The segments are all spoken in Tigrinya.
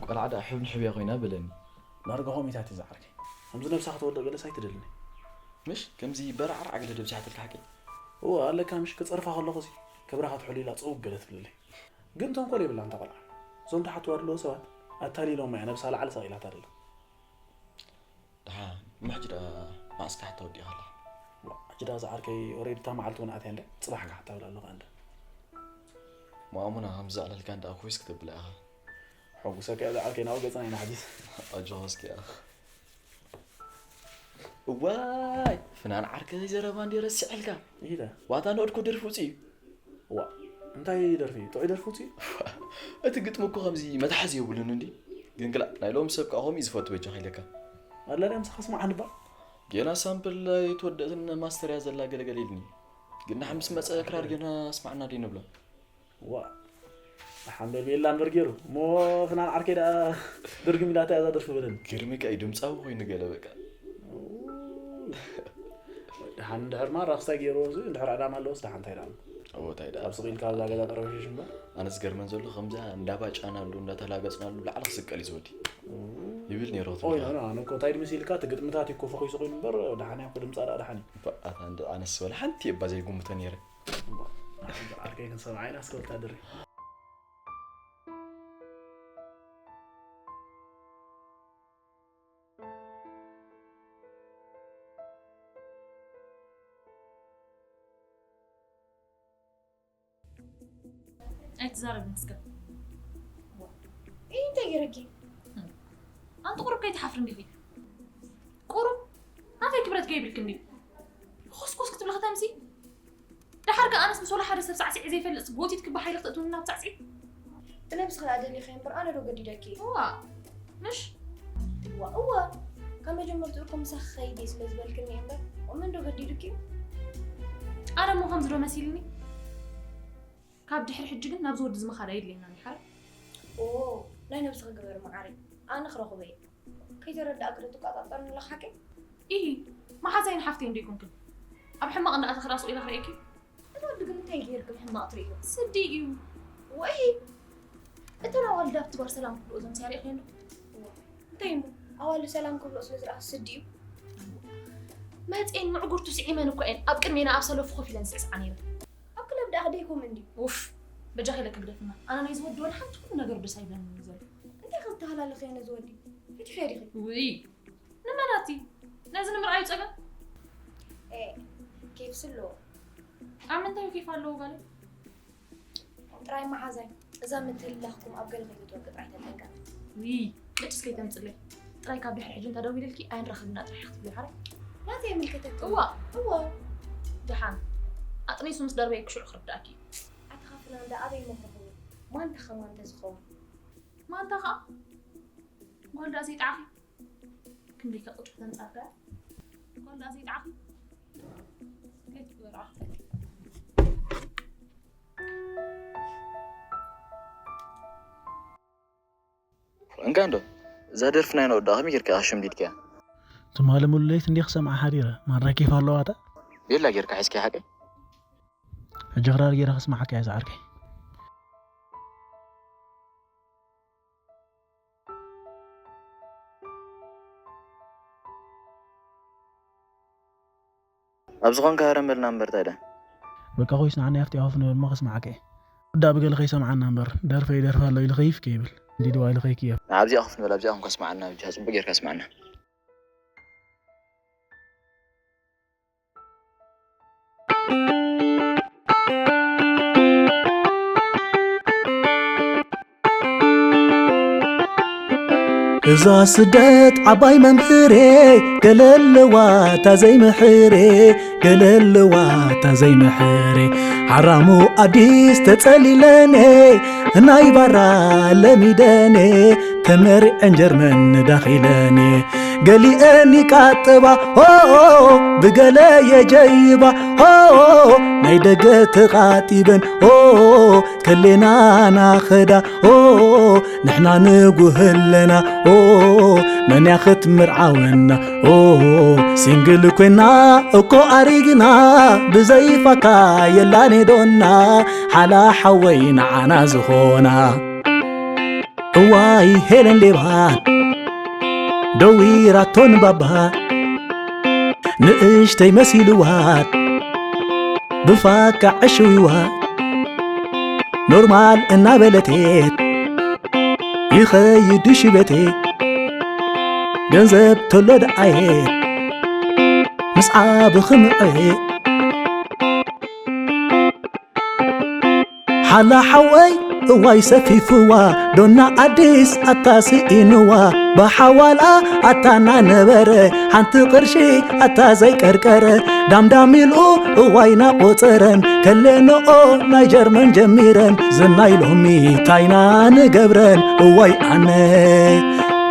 ቆልዓ ደኣ ሕብን ሕብያ ኮይና በለኒ። ዳርጋ ኾሚታት እዛ ዓርከይ። ከምዚ ነብሳ ክትወድቕ ገለስ ኣይትደልኒ። ምሽ ከምዚ በራዕራዕ ገለ ደብዚሓትልካ ሓቂ? እወ ኣለካ ምሽ ክጸርፋ ከለኹ ሲ ክብራ ክትሕሉ ኢላ ጽውግ ገለ ትብልለይ። ግን ተንኮል የብላ እንተ ቆልዓ። እዞም ተሓትዋ ኣለዉ ሰባት ኣታሊሎም እያ ነብሳ ላዕሊ ሰቒላታ ደላ። ደሓን እሞ ሕጂ ደኣ መዓስ ክሓታ ወዲእኻ ኣለኻ? ሕጂ ደኣ ዝዓርከይ ኦሬዲ እታ መዓልቲ እውን ኣትያ እንደ ጽባሕ ክሓታ እብል ኣለኹ እንደ። ማሙና ከም ዘዕለልካ እንደ ኣኩሪስ ክትብላ ኢኻ። ሕጉሰካ እያ ዝዓርከይ ናብኡ ገጽና ኢና ሕጂስ። ኣጆኻ እስኪ ኢኻ። እዋይ ፍናን ዓርከይ ዘረባ እንዲ ረሲዐልካ። ኢለ። ዋታ ንወድኩ ድርፊ ውፅእ እዩ። ዋ እንታይ ደርፊ ጥዑይ ደርፊ ውፅእ። እቲ ግጥሚ እኮ ከምዚ መትሓዚ የብሉን እንዲ። ግን ክላ ናይ ሎም ሰብ ከዓ ከምኡ እዩ ዝፈቱ በጃ ከይለካ። ኣላ ድያ ምሳኻ ስማዕ ንባ። ጌና ሳምፕል ኣይትወደእትን ማስተር እያ ዘላ ገለገለ ኢልኒ። ግን ንሓ ምስ መፀ ክራር ጌና ስማዕና ደይ ንብሎ። ዋ ሓምበል ቤላ እንበር ገይሩ እሞ ፍናን ዓርከይ ደኣ ድርግም ኢላታ እዛ ደርፊ በለኒ። ግርሚ ከ እዩ ድምፃዊ ኮይኑ ገለ በቃ። ደሓን እንድሕር ማራ ክስታይ ገይርዎ እዚ እንድሕር ዕላማ ኣለዎስ ደሓን እንታይ ደኣ። እዎ እንታይ ደኣ። ኣብ ስቕ ኢልካ ኣብዛ ገዛ ጠረበሽሽ እምበር። ኣነ ዝገርመን ዘሎ ከምዛ እንዳባጫናሉ እንዳተላገፅናሉ ላዕሊ ክስቀል እዩ ዝወዲ ይብል ነይሩ ክትብል ኦይ ኢኻ። ኣነ እኮ እንታይ ድምስ ኢልካ እቲ ግጥምታት እዩ እኮ ፈኺሱ ኮይኑ እምበር ደሓን እያ እኮ ድምፃ ደኣ ደሓን እዩ። እባ ኣታ እንደ ኣነስ ወላ ሓንቲ እባ ዘይጉምቶ ነይረ። ዓርከይ ክንሰምዓ ኢና እስከ ወታደር። ኣይትዛረብን እስከ። ዋ፣ ኢሂ፣ እንታይ ገይረኪ? ኣንቲ ቁሩብ ከይትሓፍሪ እንዲኺ? ቁሩብ ናተይ ክብረት ከይብልኪ እንዲ። ኮስኮስ ክትብሊ ከተምሲ? ደሓር ከ ኣነስ ምስ ወላ ሓደ ሰብ ሳዕሲዐ ዘይፈልጥ ጎቲት ክበ ሓይሊ ክተእትውኒ ናብ ሳዕሲዒት? ብነብስኺ ደኣ ደሊኺ እምበር ኣነ ዶ ገዲደኪ? እዋ፣ ምሽ? እዋ፣ እዋ። ካብ መጀመርትኡ እኮ ምሳኺ ክኸይድ እየ ስለ ዝበልክኒ እየ እምበር፣ መን ዶ ገዲዱኪ እዩ? ኣነ እሞ ከምዚ ዶ መሲልኒ? ካብ ድሕሪ ሕጂ ግን ናብዚ ወዲ እዚ ምኻድ ኣየድልየናን እዩ ሓራይ። ኦ፣ ናይ ነብስኺ ግበሪ መዓረይ። ኣነ ክረኽቦ እየ። ከይተረዳእኪ ዶ ትቆጻጸርኒ ኣለኺ ሓቀይ? ኢሂ፣ መሓዛይን ሓፍተይን ዶ ኣይኮንክን? ኣብ ሕማቕ እንዳኣተኺ ራሱ ኢለ ክርእየኪ? እቲ ወዲ ግን እንታይ ገይርኪ ብሕማቕ ትርእይዮ? ስዲ እዩ። ወይ፣ እተን ኣዋልድ ኣብቲ ባር ሰላም ክብልኦ እዞም ሲያ ርኢኽየን ዶ? እዋ፣ እንታይ እሞ? ኣዋልድ ሰላም ክብልኦ ስለ ዝረኣኹ ስዲ እዩ። መጼን ምዕጉርቱ ስዒመን እኮ እየን ኣብ ቅድሜና ኣብ ሰለፉ ኮፍ ኢለን ዝስዕስዓ ነይረን። ኣብ ክለብ ደኣ ክደይኮም እንዲ። ኡፍ፣ በጃኺ ኢለኪ ግደፍና። ኣነ ናይዚ ወዲ ወላ ሓንቲ ኩሉ ነገሩ ደስ ኣይብለንን እዩ ዘሎ። እንታይ ከ ዝተሃላለኸዮ ነዚ ወዲ? ፈቲሕዮ ዲኺ? ውይ፣ ንመን ኣቲ? ነዚ ንምርኣዩ ጸገም? ኤ፣ ኬፍሲ ኣለዎ። ኣብ ምንታይ ኬፍ ኣለዎ ጓለይ? ጥራይ መሓዛይ፣ እዛ ምትህልላኽኩም ኣብ ገለ ከይተትወድቂ ጥራይ ተጠንቀቂ። ውይ፣ ቅጭስ ከይተምጽለይ። ጥራይ ካብ ድሕሪ ሕጂ እንተ ደዊለልኪ ኣይንራኸብና ጥራይ ኢኺ ክትብሊ ሓራይ? ናተይ የምልከተኪ። እዋ። እዋ። ደሓን። ኣጥኒሱ ምስ ደርበየኪ ሽዑ ክርድኣኪ እዩ። ኣታ ኻፍና እንዳ ኣበይ እሞ ክረኽቦ? ማንታ ኸማን ተዝኸውን? ማንታ ኸኣ? ጓል ደኣ ዘይጠዓኺ? ክንደይ ከቕጭ ተንጻርካ? ጓል ደኣ ዘይጠዓኺ? ከይትግበራ። እንካ እንዶ እዛ ደርፊ ናይ ነወዳ ከመይ ጌርካ ኢኻ ሸምዲድካያ? ትማሊ ሙሉ ለይት እንዲየ ክሰምዓ ሓዲረ። ማራ ኬፍ ኣለዋ እታ። ቤላ ጌርካ ሒዝካያ ሓቀይ? ሕጂ ክራር ጌረ ክስምዓካ እየ ዝዓርከይ። ኣብ ዝኾንካ ሃረም በልና እምበር ታዲያ። በቃ ኮይስ ንዓና ያፍቲ ኣወፍ ንበል እሞ ከስምዓካ እየ። ወዳ ብገለ ከይሰምዓና እምበር ደርፈ ይደርፍ ኣሎ ኢሉ ከይፍ ከይብል። እንዲ ድዋ ኢሉ ከይክየፍ። ኣብዚኣ ኮፍ ንበል ኣብዚኣ ኮፍ ከስምዓና ብቻ ጽቡቅ ጌርካ ስምዓና። እዛ ስደት ዓባይ መምህሬ፣ ገለ ኣለዋ እታ ዘይምሕሬ፣ ገለ ኣለዋ እታ ዘይምሕሬ። ሓራሙ ኣዲስ ተጸሊለኔ፣ ናይ ባራ ለሚደኔ፣ ተመሪዐን ጀርመን ዳኺለኔ። ገሊአን ይቃጠባ፣ ኦ፣ ብገለ የጀይባ፣ ኦ፣ ናይ ደገ ተቓጢበን፣ ኦ፣ ከሌና ናኸዳ፣ ኦ፣ ንሕና ንጉህ ኣለና፣ ኦ፣ መን እያ ክትምርዓወና፣ ኦ፣ ሲንግል ኮይና እኮ ኣሪግና፣ ብዘይ ፋካ የላን ዶና፣ ሓላ ሓወይ ንዓና ዝኾና። እዋይ ሄለን ሌባ ደዊራቶ ንባባ ንእሽተይ መሲልዋ ብፋካ ዕሽዊዋ ኖርማል እናበለቴ ይኸይድ ሽበቴ ገንዘብ ተሎ ደኣየ ምስዓ ብኽምዐ ሓላ ሓወይ እዋይ ሰፊፍዋ ዶና ኣዲስ ኣታ ስኢንዋ ብሓዋላ ኣታ ናነበረ ሓንቲ ቅርሺ ኣታ ዘይቀርቀረ ዳምዳም ኢሉ እዋይ ናቆጸረን ከለንኦ ናይ ጀርመን ጀሚረን ዝናይ ሎሚ ታይና ንገብረን እዋይ ኣነ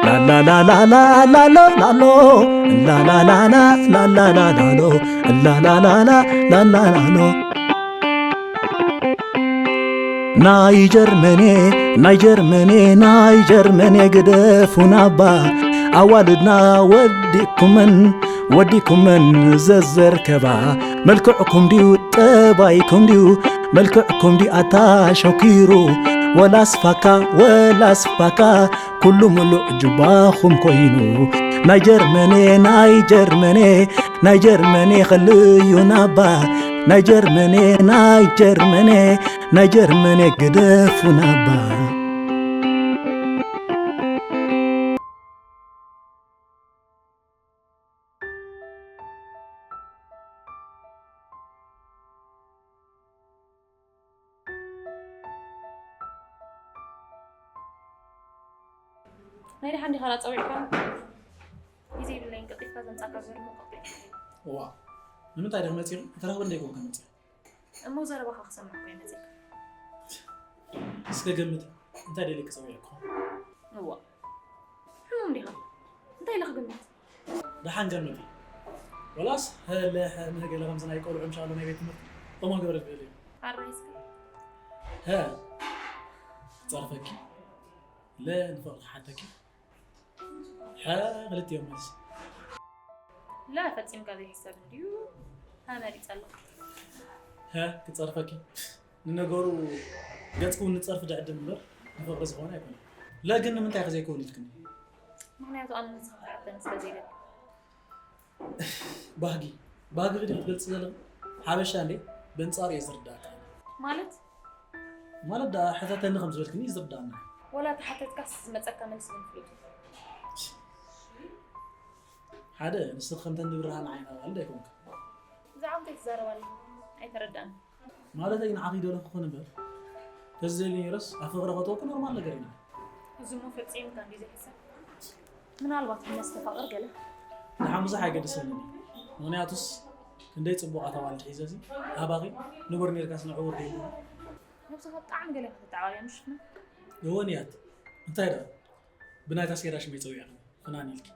ላላላላላላሎ ላሎ ላላላላላላሎ ላላላላላላሎ ናይ ጀርመኔ ናይ ጀርመኔ ናይ ጀርመኔ ግደፉናባ ኣዋልድና ወዲኩመን ወዲኩመን ዘዘርከባ መልክዕኩም ድዩ ጠባይኩም ድዩ መልክዕኩም ድዩ ኣታ ሸኪሩ ወላስፋካ ወላስፋካ ኩሉ ምሉእ ጁባኹም ኮይኑ ናይ ጀርመኔ ናይ ጀርመኔ ናይ ጀርመኔ ኸልዩናባ ናይ ጀርመኔ ናይ ጀርመኔ ናይ ጀርመኔ ግደፉናባ ናይ ደሓን ዲኻ ጸዊዕካ ግዜ ይብለይን ቀልጢፍካ ዘምጻእካ ዘሎ ቀልጢፍካ እዋ ንምንታይ ደኣ መፂኹ? ተረኽበ እንደ ይኮንካ መፂኹ? እሞ ዘረባኻ ክሰምዕ እኮ እየ መፂእካ። እስከ ገምት እንታይ ደልየ ክፀውየኩም? እዋ ሕሙም ዲኻ? እንታይ ኢለ ክግምት? ደሓን ገምቲ። ወላስ ህለ ሕምህ ገለ ከምዚ ናይ ቆልዑ ምሻሎ ናይ ቤት ትምህርቲ እሞ ግብረ ትብል እዩ። ኣራይ እስከ። ሀ ክፀርፈኪ ለ ንፍቕሪ ክሓተኪ ሐ ክልቲኦም መልሲ። ላ ፈጺምካ ዘይሕሰብ እንድዩ። ሀ መሪጸ ኣለኹ። ሀ ክጸርፈኪ። ንነገሩ ገጽኪ እውን ንጸርፊ ድዕድም እምበር ንፍቕሪ ዝኾነ ኣይኮነን። ለ ግን ንምንታይ ኢኺ ዘይከውን ኢልክኒ? ምኽንያቱ ኣነ ንስኻ ክትሓተኒ ስለ ዘይደሊ። ባህጊ ባህጊ ክትገልፂ ዘለኺ ሓበሻ እንዴ በንፃሩ እየ ዝርዳእካ ማለት ማለት ደኣ ሕተተኒ ከም ዝበልክኒ እዩ ዝርዳእና ወላ ተሓተትካስ ዝመፀካ መልሲ ግን ፍሉጥ እዩ ሓደ ንስኺ ከምተን ንብርሃን ዓይኒ ኣዋልድ ኣይኮንካ ብዛዕባ እንታይ ትዛረብ ኣለኻ ኣይተረዳእን ማለተይ ንዓኺ ይደለኹ ክኾን እምበር ተዝደልዩ ነይረስ ኣብ ፍቕሪ ከእትወኪ ኖርማል ነገር ኢና እዚ እሞ ፈፂምካ እንዲ ዘይሕሰብ ምናልባት ክነስተፋቕር ገለ ንሓ ብዙሕ ኣይገድሰንን እዩ ምኽንያቱስ ክንደይ ፅቡቓት ኣዋልድ ሒዘ እዚ ኣባኺ ንቡር ነይርካስ ንዕውር ደይሉ ነብስኻ ብጣዕሚ ገለ ኢኻ ተተዓባብያ ምሽ ፍናን እወ ንያት እንታይ ደኣ ብናይታ ሴራ ሽመይ ፀዊዕኽኒ ፍናን ኢልኪ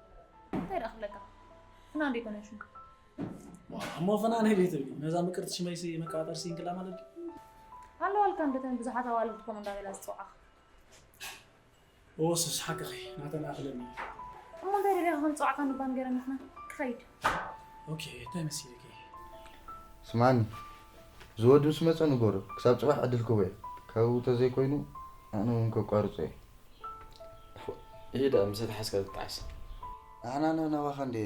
እንታይ ደኣ ክብለካ ፍናን ደይኮነ ሽምካ እሞ ፍናን ኢለ ትብሊ ነዛ ምቅርቲ ሽመይሲ መቀባጠር ሲንግላ ማለት ድዩ ኣለዋልካ እንደተን ብዙሓት ኣዋልድ ከምኡ እንዳበላ ዝፅውዓኻ እወ ሱስ ሓቅኺ ናተን ኣኽለኒ እሞ እንታይ ደሊኻ ከም ዝፀዋዕካኒ እባ ንገረኒ ንሕና ክኸይድ ኦኬ እንታይ መሲልኪ ስማኒ እዚ ወዲ ምስ መፀ ንገሮ ክሳብ ፅባሕ ዕድል ክህቦ እየ ካብኡ ተዘይኮይኑ ኣነ እውን ከቋርፆ እየ ይሄ ደኣ ምሰ ተሓዝካ ትጣዓስ ንሕና ንናባኻ እንዴ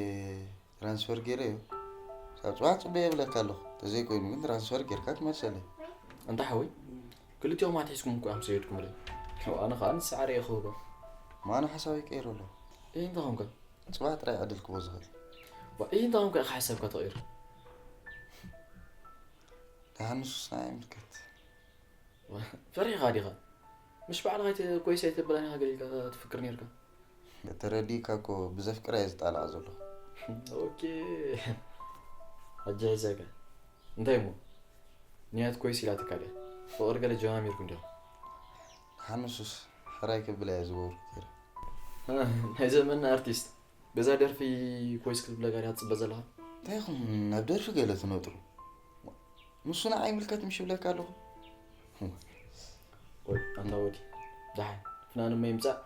ትራንስፈር ገይረዮ። ክሳብ ፅባሕ ፅበ የብለካ ኣለኹ። ተዘይኮይኑ ግን ትራንስፈር ጌርካ ትመልሰለይ። ኣንታ ሓወይ ክልቲኦም ኣትሒዝኩም እኮ ኢኹም ሰዲድኩምለይ። ኣነ ኸኣ ንሰዓረ እየ ክህቦ። እሞ ኣነ ሓሳበይ ቀይረ ኣለኹ። እይ እንታይ ኾንካ? ፅባሕ ጥራይ ዕድል ክቦ ዝኽእል። ዋ እይ እንታይ ኾንካ ኢኻ ሓሳብካ ተቐይሩ? ደሓን ንሱስ ንዓይ ይምልከት። ፈሪሕኻ ዲኻ? ምሽ ባዕልኻ ኣይተ ኮይስ ኣይተበላን ኢኻ ገለ ኢልካ ትፍክር ኔርካ። ተረዲእካ እኮ ብዘፍቅራ እየ ዝጣላዕ ዘለኹ። ኦኬ ሕጂ ሒዘካ። እንታይ እሞ? ንያት ኮይስ ኢላትካ ድያ? ፍቕሪ ገለ ጀማሚርኩም ዲኹም? ሓንሱስ ሕራይ ክብላ እየ ዝገበርኩ ነይረ። ናይ ዘመንና ኣርቲስት በዛ ደርፊ ኮይስ ክትብለካ ድያ ትፅበ ዘለኻ? እንታይ ኢኹም ናብ ደርፊ ገለ ትነጥሩ? ንሱ ንዓይ ይምልከት ምሽ ይብለካ ኣለኹ። ወይ ኣንታ ወዲ ደሓን ፍናን እሞ ይምፃእ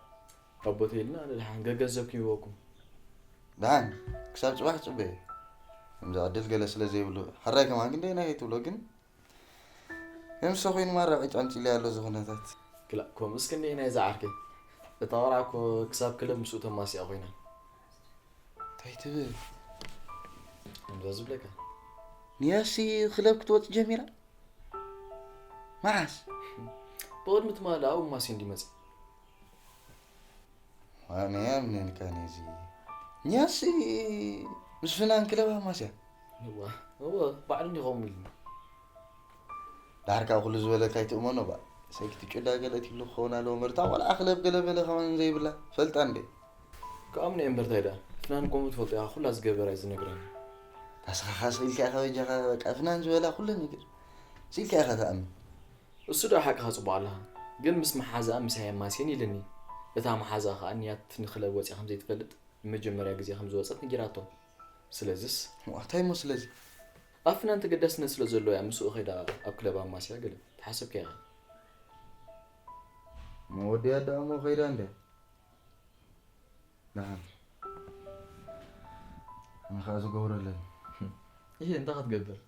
ካብ ቦታ ኢልና ደሓን ገገንዘብኩም ይበኩም። ደሓን ክሳብ ፅባሕ ፅበየ። ከምዚ ዕድል ገለ ስለ ዘይብሉ ሕራይ ከማን ክንደይ ናይ ትብሎ ግን ከምሰ ኮይኑ ማራ ዕጫንጭልያ ኣሎ እዚ ኩነታት። ክላእ ከምኡስ ክንደይ ናይ ዝዓርከይ። እታ ቆልዓ እኮ ክሳብ ክለብ ምስኡ ተማስያ ኮይና። እንታይ ትብል? ከምዛ ዝብለካ። ንያሲ ክለብ ክትወጽእ ጀሚራ? መዓስ? ብቕድሚ ትማሊ ኣብኡ ማስያ እንዲመጽእ። ኣነ ያምነልካ ነዚ። ንያሲ ምስ ፍናን ክለብ ኣማስያ። እዋ፣ እዋ፣ ባዕሉ እንዲኸውን ኢሉኒ። ዳሕር ካብ ኩሉ ዝበለካ ኣይትእመኖ ባ። ሰኪቲ ጭዳ ገለ ትብሉ ክኸውን ኣለዎ። መርታ ቆልዓ ክለብ ገለ በለ ከማን ዘይብላ። ፈልጣ እንዴ? ከኣምነ እምበር እንታይ ደኣ? ፍናን ከምኡ ትፈልጦ ኢኻ፣ ኩላ ዝገበራ እዩ ዝነግረኒ። ታስኻኻ ስኢልካ ኢኻ በጃኻ፣ በቃ ፍናን ዝበላ ኩሉ ነገር። ስኢልካ ኢኻ ትኣምን። እሱ ደኣ ሓቅኻ ጽቡቕ ኣለኻ። ግን ምስ መሓዛኣ ምሳይ ኣማስየን ኢልኒ። እታ መሓዛኣ ከኣ ንያት ንክለብ ወጺኣ ከም ዘይትፈልጥ ንመጀመርያ ግዜ ከም ዝወጸት ነጊራቶ። ስለዝስ? ዋታይ እሞ ስለዚ? ኣብ ፍናን ተገዳስነት ስለ ዘለዎ እያ ምስኡ ኸይዳ ኣብ ክለብ ኣማስያ ገለ። ተሓሰብካዮ ኢኻ። መወዲያ ደኣ እሞ ኸይዳ እንድያ። ደሓን። ኣነ ኸኣ ዝገብሮ ኣለኒ። እየ እንታይ ክትገብር?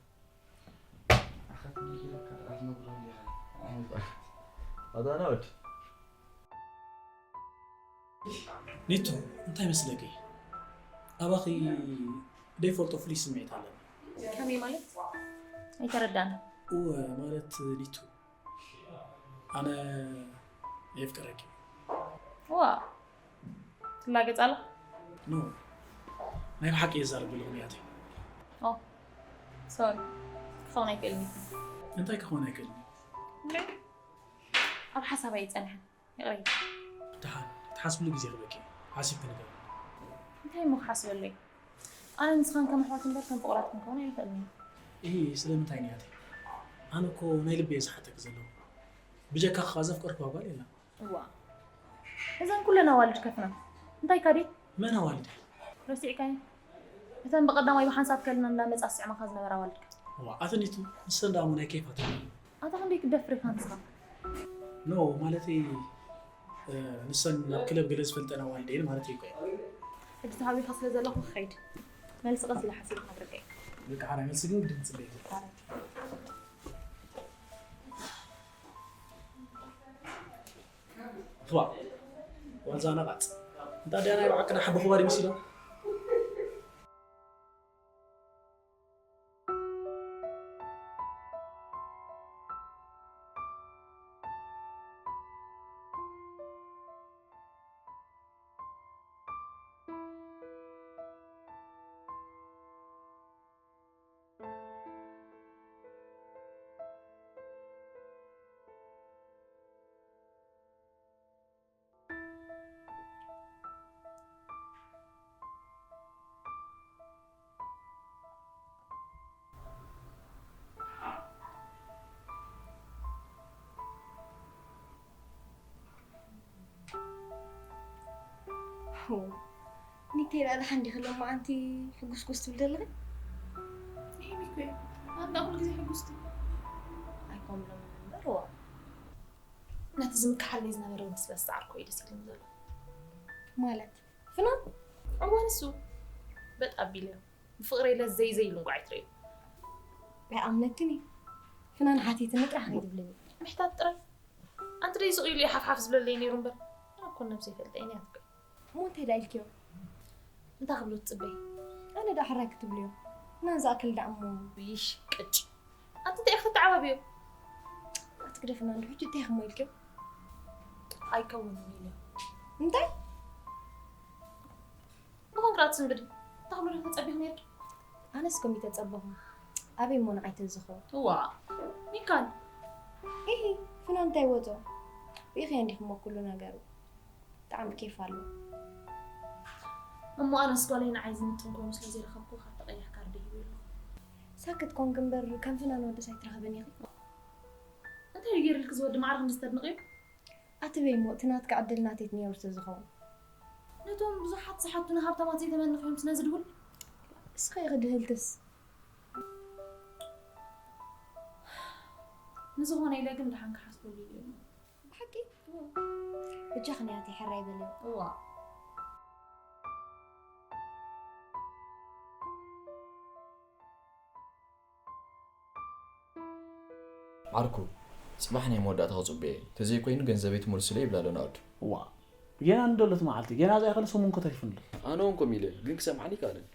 ኣኻ ትነግረካ ጥራሕ ትነግሮ እንዲኻ። ኣታ ናውድ። ኒቱ፣ እንታይ መስለኪ? ኣባኺ ዘይፈልጦ ፍሉይ ስምዒት ኣለኒ። ከመይ ማለት? ኣይተረዳን። እወ፣ ማለት ኒቱ፣ ኣነ የፍቅረኪ። ዋ፣ ትላገጽ ኣላ? ኖ፣ ናይ ብሓቂ እየ ዝዛረብ ዘለኹ ኒያተይ። ኦ፣ ሶሪ፣ ክኸውን ኣይክእልን እዩ። እንታይ ክኸውን ኣይክእልን እዩ? እንዴ? ኣብ ሓሳብ ኣይጸንሐን። ይቕረይ። ደሓን፣ ትሓስብሉ ግዜ ክበኪ። ሓሲብኪ ንገሪ። እንታይ እሞ ክሓስበለይ? ኣነ ንስኻን ከም ኣሕዋት እምበር ከም ፍቑራት ክንከውን ኣይንኽእልን ኢና። እሂ፣ ስለምንታይ ኒያተይ? ኣነ እኮ ናይ ልበይ እየ ዝሓተኪ ዘለኹ። ብጀካኺ ከኣ ዘፍቀርክዋ ጓል የላን። እዋ። እዘን ኩለን ኣዋልድ ከፍና። እንታይ ካዲ? መን ኣዋልድ? ረሲዕካዮ? እተን ብቐዳማይ ብሓንሳብ ከልና እንዳመጻ ዝስዕማኻ ዝነበራ ኣዋልድ ከ? እዋ፣ ኣቲ ኒቱ፣ ንሰን ደኣ እሞ ናይ ኬፋት እየን። ኣታ ክንደይ ክትደፍር ኢኻ ንስኻ? ኖ፣ ማለተይ፣ እ፣ ንሰን ናብ ክለብ ገለ ዝፈልጠን ኣዋልድ እየን ማለተይ እኮ እየ። ሕጂ ተሃዊኸ ስለ ዘለኹ ክኸይድ። መልሲ ቀስ ኢለ ሓሲበ ክነግረካ እየ። በቃ፣ ሓራይ መልሲ ግን ግድን ክጽበ እየ። ሓራይ። ትዋ፣ ዋልዛ ነቓጽ። እንታ ድያ ናይ ብዓቅና ሓቦ ኹባድ ይምስሎ? ኒተይ ደኣ ደሓን ዲኺ? ሎማዓንቲ ሕጉስጉስ ትብሊ ዘለኺ? ይሄ ሚኮ፣ ኣንዳ ኩሉ ግዜ ሕጉስቲ። ኣይኮምሎምን እምበር፣ ዋ። ነቲ ዝምክሓለይ ዝነበረ ወዲ ስለ ዝሰዓርኩ እዩ ደስ ኢሉኒ ዘሎ። ማለት? ፍናን? እዋ፣ ንሱ። በጥ ኣቢለዮ። ብፍቕረይ ለዘይ ዘይሉ እንቋዕ ኣይትርእዩ። ኣይኣምነክን እየ። ፍናን ሓቲትኒ ጥራሕ ኣይትብልኒ። ምሕታት ጥራይ። ኣንቲ ደይ ስቕ ኢሉ እዩ ሓፍሓፍ ዝብለለይ ነይሩ እምበር፣ ኣነ እኮ ነብሰይ ይፈልጠ እየ፣ ኣትኮይ። እሞ እንታይ ደኣ ኢልክዮ? እንታይ ክብሎ ትጽበይ? ኣነ ደኣ ሕራይ ክትብልዮ? ፍናን ዝኣክል ደኣ እሞ። ይሽ፣ ቅጭ። ኣንቲ እንታይ ኢኺ ተተዓባብዮ? ኣቲ ግደፍና እንዶ፣ ሕጂ እንታይ ኢኺ እሞ ኢልክዮ? ኣይከውንን ኢለ። እንታይ? ብኮንትራት ስንብድ ተኽብሎ ዶ ተጸቢኹ ነርኪ? ኣነስ ከምኡ ተጸበኹ። ኣበይ እሞ ንዓይ ተዝኸውን? እዋ፣ ሚካል። ኢሂ፣ ፍናን እንታይ ወጾ? ርኢኽዮ እንዲኹም እሞ ኩሉ ነገሩ። ብጣዕሚ ኬፍ ኣሎ። እሞ ኣነስ ጓለይ ንዓይ ዝምጥን ኮይኑ ስለ ዘይረኸብኩ ካብ ተቐያሕ ካርድ ሂበ ኣለኹ። ሳክት ኮንክ እምበር ከም ፍናን ወድስ ኣይትረኽብን ኢኺ። እንታይ እዩ ገይርልኪ ዝወዲ ማዕረ ክንዲ ዝተድንቕዮ? ኣትበይ እሞ፣ እቲ ናትካ ዕድል ናተይ ነይሩ ተዝኸውን። ነቶም ብዙሓት ዝሓቱኒ ሃብታማት ዘይተመንኽዮም ስነ ዝድውል? እስኸ ኢኺ ድህልትስ? ንዝኾነ ኢለ ግን ደሓን ክሓስበሉ ይደሊ። ብሓቂ? እዋ። በጃኺ ናተይ ሕራይ በልዮ። እዋ። ዓርኩ፣ ጽባሕ ናይ መወዳእታ ክጽበዮ እየ። ተዘይኮይኑ ገንዘበይ ትመልሱለይ ይብል ኣሎ ናኦድ። እዋ፣ ጌና እንዶ ኣሎ እቲ መዓልቲ፣ ጌና እዛ ይኸለ ሰሙን እኮ ተሪፉ ኣሎ። ኣነ እውን ከምኡ ኢለ፣ ግን ክሰምዓኒ ይከኣለን።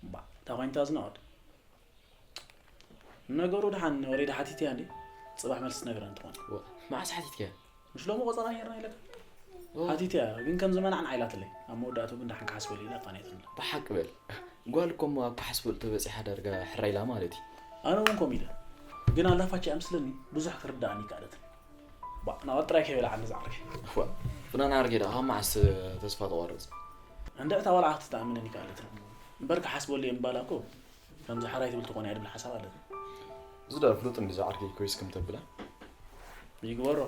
እባ እንታይ ኮይንታ ዝናወድ? ነገሩ ደሓን ወሬ ሓቲትያ እንዴ? ጽባሕ መልሲ ትነግረን ትኾን። ዋ፣ መዓስ ሓቲትካያ? ምሽ ሎሚ ቆጸራ ነይርና ኢለካ። ሓቲትያ ግን ከም ዝመናዕን ዓይላትለይ። ኣብ መወዳእቱ ግን ደሓን ክሓስበሉ ኢላ ኣፋንየትልና። ብሓቂ በል። ጓል እኮ እሞ ኣብ ክሓስበሉ ተበጺሓ ዳርጋ ሕራይ ኢላ ማለት እዩ። ኣነ እውን ከምኡ ኢለ። ግን ኣላፋች እያ ምስለኒ ብዙሕ ክርዳእኒ ይከኣለትን። ባ ናወጥ ጥራይ ከይበላ ዓንዲ ዝዓርከይ። ዋ፣ ፍናን ዓርከይ ደኣ ካብ መዓስ ተስፋ ተቋርጽ? እንድዕታ ዋላ ክትተኣምነኒ ይከኣለትን። እምበር ክሓስበሉ እየ ምባላ እኮ ከምዚ ሕራይ ትብል ትኾን እያ ድብል ሓሳብ ኣለኒ። እዚ ደኣ ፍሉጥ እንዲ ዝዓርከይ ኮይስ ከም ተብላ። ይግበሮ።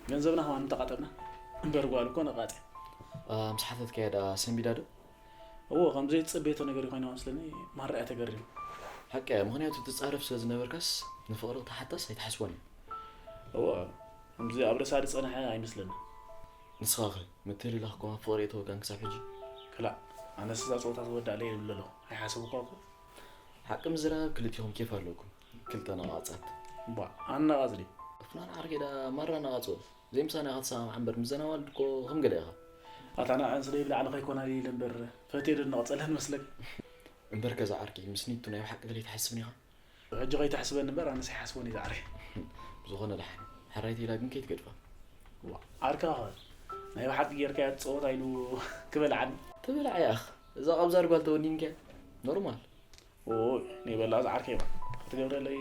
ገንዘብና ከማን እንተቓጠብና እምበር ጓል እኮ ነቓጽ እያ። ምስ ሓተትካያ ደኣ ሰንቢዳ ዶ? እዎ ከምዘይትጸበየቶ ነገር እዩ ኮይና መስለኒ። ማራ እያ ተገሪማ። ሓቂ እያ፣ ምኽንያቱ ትጻረፍ ስለ ዝነበርካስ ንፍቕሪ ክትሓታስ ኣይትሓስቦን እያ። እዎ ከምዚ ኣብ ርእሳ ዝጸንሐ ኣይመስለኒ። ንስኻኸ ምትህልላኽኩም ኣብ ፍቕሪ የተወካን ክሳብ ሕጂ? ክላእ ኣነስ እዛ ጸወታ ትወዳእ ለይ ይብል ኣለኹ ኣይሓሰብኳ እኮ። ሓቂ ምዝራብ ክልቲኹም ኬፍ ኣለኩም። ክልተ ነቓጻት። እባ ኣነ ነቓጽ ድየ? ፍናን ዓርከይ ደኣ ማራ ነቓጽ እወ። ዘይምሳና ኢኻ ትሰማምዓ እምበር ምስ ዘናዋልድ እኮ ከም ገለ ኢኻ። ኣታ ንዐን ስለ ይብልዓኒ ከይኮና ኢለ እምበር ፈትየ ዶ ነቕጸለን መስለካ? እምበርከ ዝዓርከይ ምስ ኒቱ ናይ ብሓቂ ድሌት ትሓስብን ኢኻ? ሕጂ ከይትሕስበኒ እምበር ኣነስ ኣይሓስቦን እየ ዝዓርከይ። ብዝኾነ ደሓን። ሕራይ ተይላ ግን ከይትገድፋ። እዋ ዓርካ ኸ ናይ ብሓቂ ጌርካያ ትጸወታ ኢሉ ክበልዓኒ። ትበልዓ ያኽ እዛ ቐብዛር ጓል ተወኒንካያ ኖርማል። ኦይ ነይበላ ዝዓርከይ ባ ክትገብረለይ።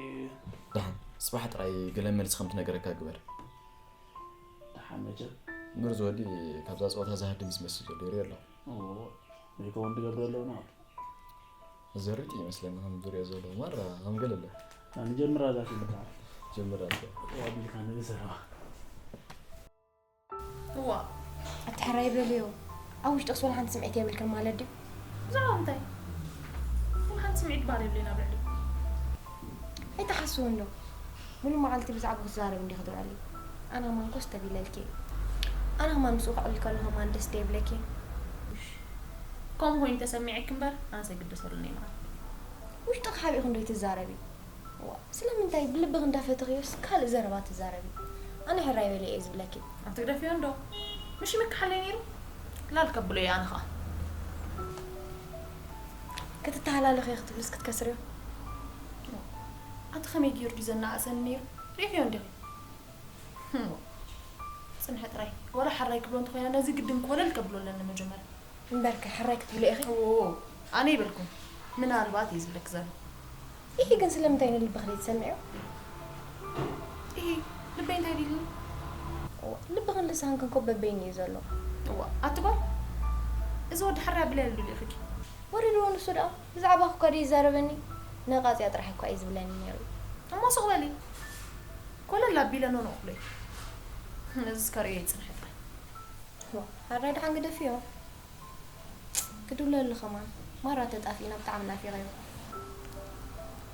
ደሓን ጽባሕ ጥራይ ገለ መልሲ ከም ትነገረካ ግበር። ደሓን መቸም። እምበር እዚ ወዲ ካብዛ ጸወታ ዝሃድም እዩ ዝመስል ዘሎ ይርኢ ኣለኹ። ኦይ ዘይከውን ትገብሩ ኣለውና። ዘርጥ ይመስለኒ ከም ዝሪኦ ዘለኹ ማራ ከም ገለ ኣሎ። ንጀምራ እዛ ፊልም ከዓ ጀምር ኣልካ። ዋቢልካ ንብዘረባ እዋ ኣቲ ሕራይ በልዮ። ኣብ ውሽጥኽስ ወላ ሓንቲ ስምዒት የብልክን ማለት ድዩ? ብዛዕባ ምንታይ? ወላ ሓንቲ ስምዒት በሃል የብለይን ኣብ ልዕሊ። ኣይትሓስዊ እንዶ። ሙሉእ መዓልቲ ብዛዕባኡ ክትዛረቢ እንዲኺ ትውዕሊ። ኣነ ከማን ኮስተር ኢለልኪ። ኣነ ከማን ምስኡ ከዕልል ከለኹ ከማን ደስ ዶ ይብለኪ? ከምኡ ኮይኑ ተሰሚዕኪ እምበር ኣነስ ኣይግደሰሉን እየ መዓት። ውሽጥኺ ሓቢእኺ እንዶ ኣይትዛረቢ። እዋ ስለምንታይ ብልብኺ እንዳፈተኽዮስ ካልእ ዘረባ ትዛረቢ? ኣነ ሕራይ በልዮ እየ ዝብለኪ። ኣትግደፍዮ እንዶ። ምሽ ይምክሓለይ ነይሩ? ላል ከብሎ እየ ኣነ ኸኣ። ክትተሃላለኽዮ ክትብልስ ክትከስርዮ? ኣቲ ኸመይ ገይሩ ድዩ ዘነኣእሰኒ ነይሩ? ሪእኽዮ እንዲኺ? ህም። ጽንሒ ጥራይ። ወላ ሕራይ ክብሎ እንተኾይነ ነዚ ግድን ኮለል ከብሎ ኣለኒ መጀመርያ። እምበርከ ሕራይ ክትብሎ ኢኺ? እዎ፣ ኣነ ኣይበልኩን። ምናልባት እየ ዝብለኪ ዘለኹ። ኢሂ ግን ስለምንታይ ንልብኺ ዘይትሰምዕዮ? ኢሂ፣ ልበይ እንታይ ዲልኒ? እዋ፣ ልብኽን ልሳንክን እኮ በበይኑ እዩ ዘሎ። እዋ፣ ኣቲ ጓል፣ እዚ ወዲ ሕራይ ኣብለይ ኣሎ ዶ ኢልኪ? ወሪድዎ ንሱ ደኣ፣ ብዛዕባኺ እኳ ድዩ ይዛረበኒ? ነቓጽያ ጥራሕ እኳ እዩ ዝብለኒ ነይሩ። እሞ ሱቕ በሊ። ኮለል ኣቢለ ኖኖ ክብሎ እዩ። ነዚ እስከ ርእዮ ይጽንሕ ጥራይ። ዋ፣ ሓራይ ደሓን ግደፍዮ። ክድውለሉ ከማን ማራ ተጣፊእና ብጣዕሚ ናፊቐዮ።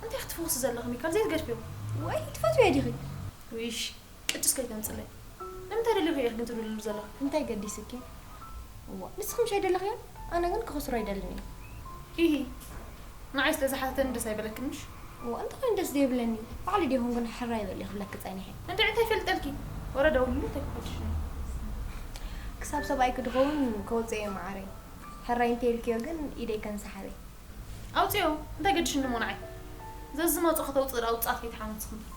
እንታይ ክትፍውሲ ዘለኺ ሚካል ዘይትገድፍዮ? ወይ ትፈትውዮ ዲኺ? ዊሽ ቅጭስ ከይተምጽለይ። ንምንታይ ደሊኺ ኢኺ ግን ትድውልሉ ዘለኺ? እንታይ ገዲስኪ? እዋ ንስኺ ምሽ ኣይደለኽዮን? ኣነ ግን ክኸስሮ ኣይደልን እየ። ሂሂ ንዓይ ስለ ዝሓተተኒ ደስ ኣይበለክን ምሽ? እዋ እንታይ ደስ ዘይብለኒ ባዕሉ ዲኹን ግን ሕራይ በሊ ክብለኪ ጸኒሐ። እንድዒ እንታይ ይፈልጠልኪ? ወረ ደውልሉ እንታይ ክፈትሽ? ክሳብ ሰብኣይኪ ድኸውን ከውጽእ እየ መዓረይ። ሕራይ እንተ ኢልክዮ ግን ኢደይ ከንስሓበይ። ኣውጽዮ እንታይ ገድሽኒ እሞ ንዓይ። ዘዝመጾ ከተውጽእ ደኣ ውጽኣት ከይትሓኑ ንስኺ እምበር።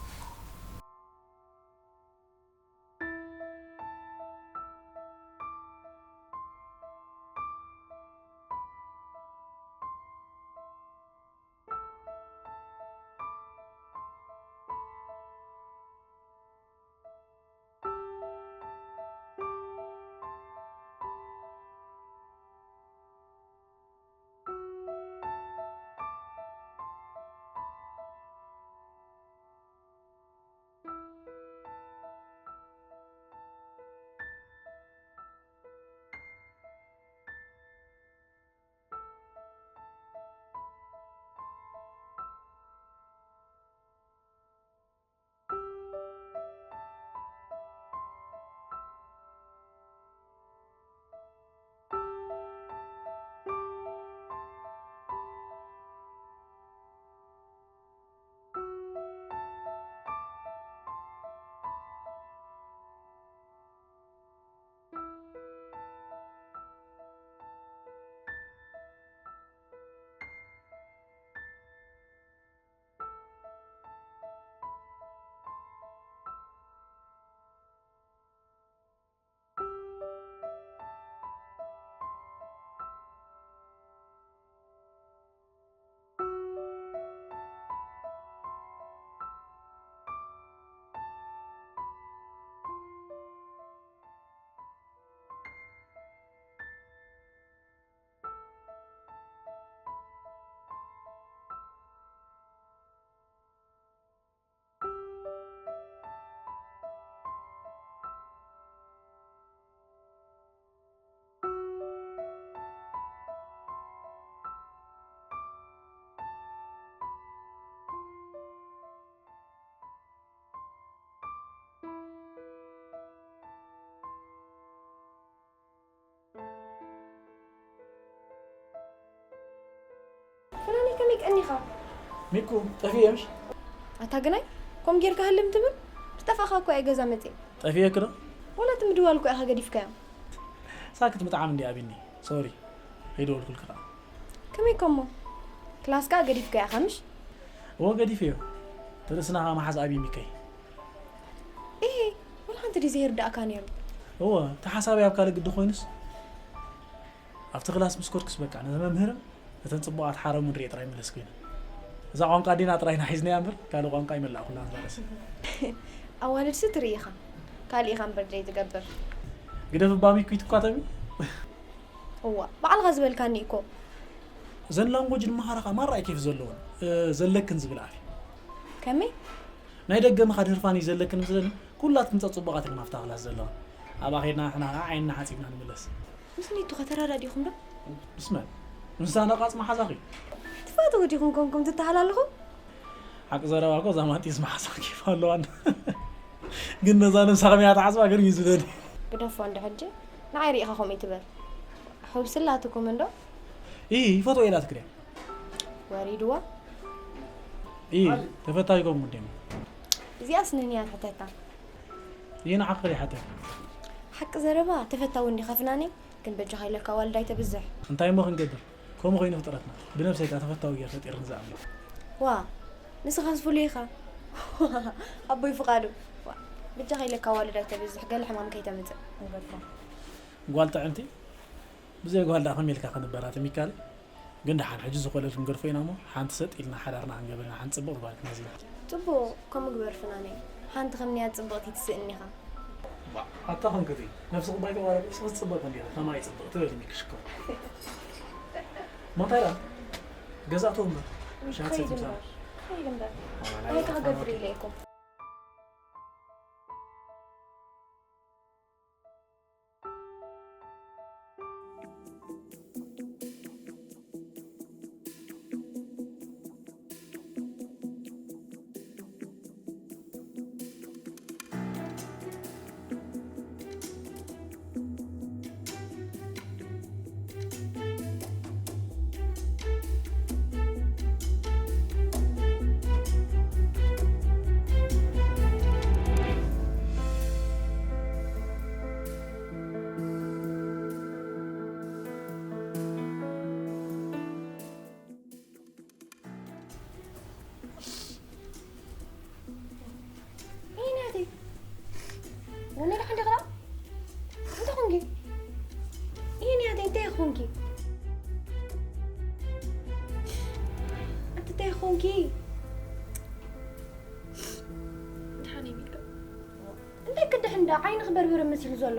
ቀኒኻ። ሚኩ፣ ጠፊኤ ምሽ? ኣታ ግናይ፣ ኮም ጌርካ ህልም ትብል? ዝጠፋእኻ እኮ እየ ገዛ መፅእ። ጠፊኤ ክዶ? ወላ እቲ ምድዋል እኮ ኢኻ ገዲፍካዮ። ሳክት ምጥዓም እንዲ ኣቢኒ። ሶሪ። ከይደወልኩልክ ከዓ። ከመይ ኮሞ? ክላስ ከዓ ገዲፍካዮ ኢኻ ምሽ? እዎ ገዲፍ እዮ። ትርእስና ከዓ መሓዝ ኣቢ ሚከይ። እሄ፣ ወላ ሓንቲ ድዩ ዘይርዳእካ ነይሩ? እዎ፣ እቲ ሓሳበይ ኣብ ካልእ ግዲ ኮይኑስ ኣብቲ ክላስ ምስ ኮድኩስ በቃ ነቲ መምህርን ነተን ጽቡቓት ሓረሙን ርእየ ጥራይ ምለስ ኮይነ። እዛ ቋንቋ ኣዴና ጥራይ ኢና ሒዝናያ እምበር ካልእ ቋንቋ ኣይመላእኩላን እዛ ርእሲ። ኣዋልድሲ ትርኢ ኢኻ። ካልእ ኢኻ እምበር ዘይትገብር። ግደፍ እባ ሚኩ ይትኳተሚ። እዋ፣ ባዕልኻ ዝበልካኒ እኮ። እዘን ላንጎጅ ንመሃራ ኸኣ ማራ እዩ ኬፍ ዘለወን። እ፣ ዘለክን ዝብል ኣፍ እዩ። ከመይ? ናይ ደገ ምኻድ ህርፋን እዩ ዘለክን ምስለኒ፣ ኩላትክን ጸጽቡቓት ኢኽን ኣብታ ክላስ ዘለዋ። ኣብኣ ኸይድና ንሕና ኸኣ ዓይንና ሓጺብና ንምለስ። ምስ ኒቱ ኸ ተረዳዲኹም ዶ? ምስ መን? ምስታ ነቓጽ መሓዛኺ። ትፋተዉ ዲኹም ኮንኩም ትተሃላለኹ? ሓቂ ዘረባ እኮ እዛ ማንጢስ መሓዛ ኬፍ ኣለዋ። ግን ነዛ ነብሳ ከመይ እያ ትሓስባ ግን እዩ ዝብለኒ። ግደፎ እንዶ ሕጂ። ንዓይ ሪኢኻ ከምኡ ትበል። ሕብስላትኩም እንዶ? ኢ፣ ይፈትዎ ኢላ ትክርያ። ወሪድዋ? ኢ፣ ተፈታዊ ኮም ጉዴማ። እዚኣስ ንንያ ትሕተታ። ኢ፣ ንዓኺ ሪሓተካ። ሓቂ ዘረባ ተፈታዊ እንዲኻ ፍናነይ፣ ግን በጃኻ ኢለካ ዋልድ ኣይተብዝሕ። እንታይ እሞ ክንገብር? ከምኡ ኮይኑ ፍጥረትና። ብነብሰይ ከኣ ተፈታዊ ጌር ፈጢርኒ ዝኣምን። ዋ፣ ንስኻስ ፍሉይ ኢኻ። ኣቦይ ፍቓዱ። ዋ፣ በጃኻ ኢለካ ዋልድ ኣይተብዝሕ፣ ገለ ሕማም ከይተምጽእ። ንገድፎ። ጓል ጥዕምቲ፣ ብዘይ ጓል ደኣ ከመይ ኢልካ ክንበራትም ይካል? ግን ደሓን ሕጂ ዝኾለል ክንገድፎ ኢና እሞ፣ ሓንቲ ሰጥ ኢልና ሓዳርና ክንገብር ኢና፣ ሓንቲ ጽብቕቲ ጓል ክንሕዝ ኢና። ጽቡቕ፣ ከምኡ ግበር ፍናነይ። ሓንቲ ከም ንያ ጽብቕቲ ትስእን ኢኻ። ባ፣ ኣታ ኸንክቲ፣ ነፍሲ ቁባይ ተዋረድ፣ እስኺ ጽብቕቲ እንዲኺ፣ ከማይ ጽብቕቲ በሊ ሚኪ ሽኮር። ሞንታይራ፣ ገዛእቶ እምበር፣ ሻት ከይድ ሰት ምሳና። እምበር፣ ከይድ እምበር። ኣማን እንታይ ኣለካ ክገብር ኦኬ። ኢለ ኢኩም? ይሄ ናተይ። ወነ ደሓን ዲኻ? እንታይ ኾንኪ? ይሄ ናተይ፣ እንታይ ኾንኪ? ኣንቲ እንታይ ኾንኪ? ደሓን እየ ሚልካ። እንታይ ክድሕን ዳ ዓይንኺ በርበረ መሲሉ ዘሎ?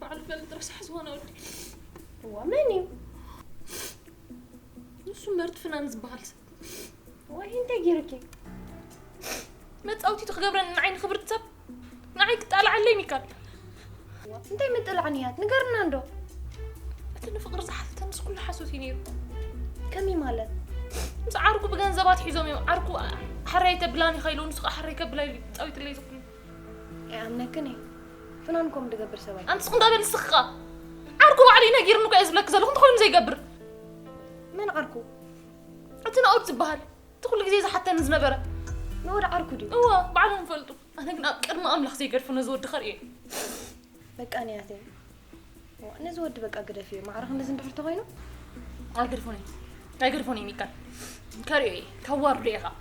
ባዕሉ ፈልጥ ረሳሕ ዝኾነ ወዲ። እዋ፣ መን እዩ? ንሱ እምበር እቲ ፍናን ዝበሃል ሰብ። ወይ እንታይ ገይሩኪ? መጻወቲቱ ክገብረኒ ንዓይ ንኽብርቲ ሰብ ንዓይ ክጣልዓለይ ሚካል። እዋ፣ እንታይ ምጥላዕ ንያት? ንገርና እንዶ። እቲ ንፍቕሪ ዝሓተተንስ ኩሉ ሓሶት እዩ ነይሩ። ከመይ ማለት? ምስ ዓርኩ ብገንዘብ ኣትሒዞም እዮም። ዓርኩ ሓራይ ተብላኒ ኸይሉ ንሱ ኸዓ ሓራይ ከብላ ኢሉ ጻዊትለይ ዝኹሉ። ኣይኣምነክን እየ። ፍናን ከምኡ ዝገብር ሰብ ኣይኮነን። ኣንትስ ቁንጣ በል ንስኺ ኸኣ። ዓርኩ ባዕሉ እዩ ነጊርኒ እኮ እየ ዝብለኪ ዘለኹ። እንታይ ኮይኑ ዘይገብር? መን ዓርኩ? እቲ ናኦድ ዝበሃል። እቲ ኩሉ ግዜ ዝሓተኒ ዝነበረ። ናኦድ ዓርኩ ድዩ? እወ፣ ባዕሎም ይፈልጡ። ኣነ ግን ኣብ ቅድሚ ኣምላኽ ዘይገድፎ ነዚ ወዲ ከርእዮ እየ። በቃ ንያተይ። ዋ፣ ነዚ ወዲ በቃ ግደፍዮ። ማዕረ ክንድዚ እንድሕር ተኾይኑ? ኣይገድፎን እየ። ኣይገድፎን እየ ሚካል። ከርእዮ እየ። ከዋርዶ እየ ኸዓ።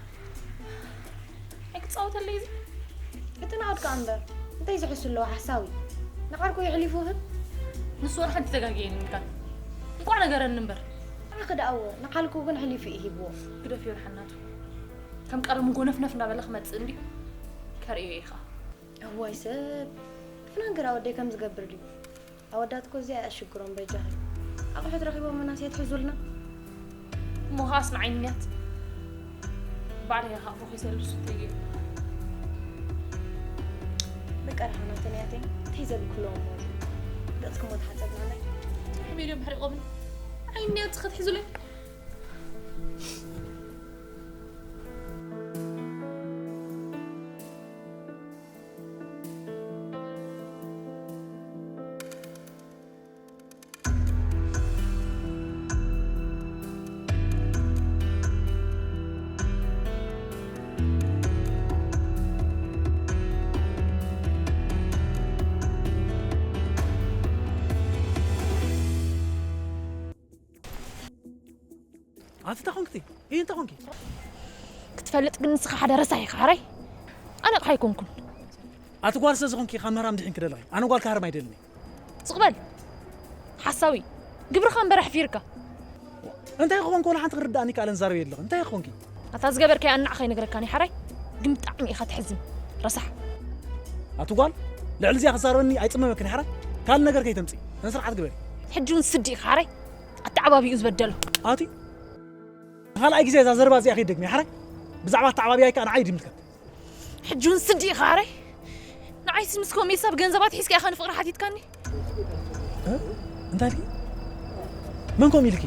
ኣይክጻወተለይ እዚ። እቲ ናኦድ ከኣ እምበር፣ እንታይ ዝሕሱ ኣለዎ ሓሳዊ? ንዓርኩ የሕሊፉ ህብ? ንሱ ወላ ሓንቲ ተጋግየኒ ሚካል። እንቋዕ ነገረኒ እምበር። ንዓኺ ደኣ እወ፣ ንዓርኩ ግን ኣሕሊፉ እዩ ሂብዎ። ግደፍዮ ደሓን ናቱ። ከም ቀደሙ ጎነፍነፍ እንዳበለ ክመጽእ እንድዩ። ከርእዮ እየ ኸዓ። እዋይ ሰብ፣ ፍናን ግራ ወደይ ከም ዝገብር ድዩ? ኣወዳት እኮ እዚኣ እያ ሽግሮም በጃኺ። ኣቑሑት ረኺቦም ምናስ የትሕዙልና። እሞ ኸኣስ ንዓይ ምንያት። ባዕለይ እየ ኸኣ ፎኺሰ ልብሱ እንተይ ገይሩ። በቃ ደሓን ኣተን ያተይ፣ እንታይ ዘብል ክህልዎም እሞ እዚ? ገጽኩም እሞ ተሓጸብናለይ። ከመይ ድዮም ሕሪቖምኒ? ዓይኒ ያት ክትሕዙለይ? ኣቲ እንታይ ኾንክቲ? ይህ እንታይ ኾንኪ? ክትፈልጥ ግን ንስኻ ሓደ ረሳሕ ኢኻ ሓራይ። ኣነ ኣቕሓ ኣይኮንኩን። ኣቲ ጓል ስለ ዝኾንኪ ካብ ምህራም ድሒን ክደለኺ። ኣነ ጓል ክሃርም ኣይደልን እየ። ስቕ በል። ሓሳዊ። ግብርኻ እምበር ኣሕፊርካ። እንታይ ክኾንኩ ወላ ሓንቲ ክርዳእኒ ከኣለን ዛረብ የለኽን። እንታይ ክኾንኪ? ኣታ ዝገበርካዮ ኣናዕኻ ይነግረካኒ ሓራይ። ግን ብጣዕሚ ኢኻ ትሕዝን። ረሳሕ። ኣቲ ጓል ልዕሊ እዚኣ ክዛረበኒ ኣይጽመመክን ሓራይ። ካልእ ነገር ከይተምጺ። ስነ ስርዓት ግበሪ። ሕጂ እውን ስዲ ኢኻ ሓራይ። ኣተዓባቢኡ ዝበደሎ። ኣቲ ካልኣይ ግዜ እዛ ዘረባ እዚኣ ከይትደግሚ ሓራይ። ብዛዕባ ኣተዓባቢያይ ከኣ ንዓይ ድምልከት። ሕጂ እውን ስዲ ኢኻ ሓራይ። ንዓይስ ምስ ኮሜሳ ብገንዘባት ሒዝካ ኢኻ ንፍቕሪ ሓቲትካኒ። እ? እንታይ ኢልኪ? መን ከምኡ ኢልኪ?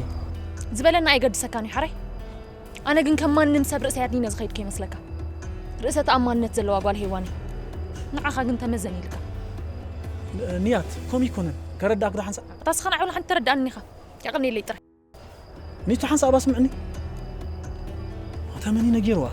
ዝበለና ኣይገድሰካን እዩ ሓራይ። ኣነ ግን ከም ማንም ሰብ ርእሰይ ኣድኒነ ዝኸይድ ከይመስለካ። ርእሰ ተኣማንነት ዘለዋ ጓል ሄዋን እየ። ንዓኻ ግን ተመዘን ኢልካ። ን-፣ ንያት፣ ከምኡ ኣይኮነን። ከረዳእክ ዶ ሓንሳእ? ኣታ ስኻ ንዓይ ሓንቲ ተረዳእኒ ኢኻ። የቐንየለይ ጥራይ። ኒቱ ሓንሳእ ኣባ ስምዕኒ። ኣታ መን እዩ ነጊርዋ?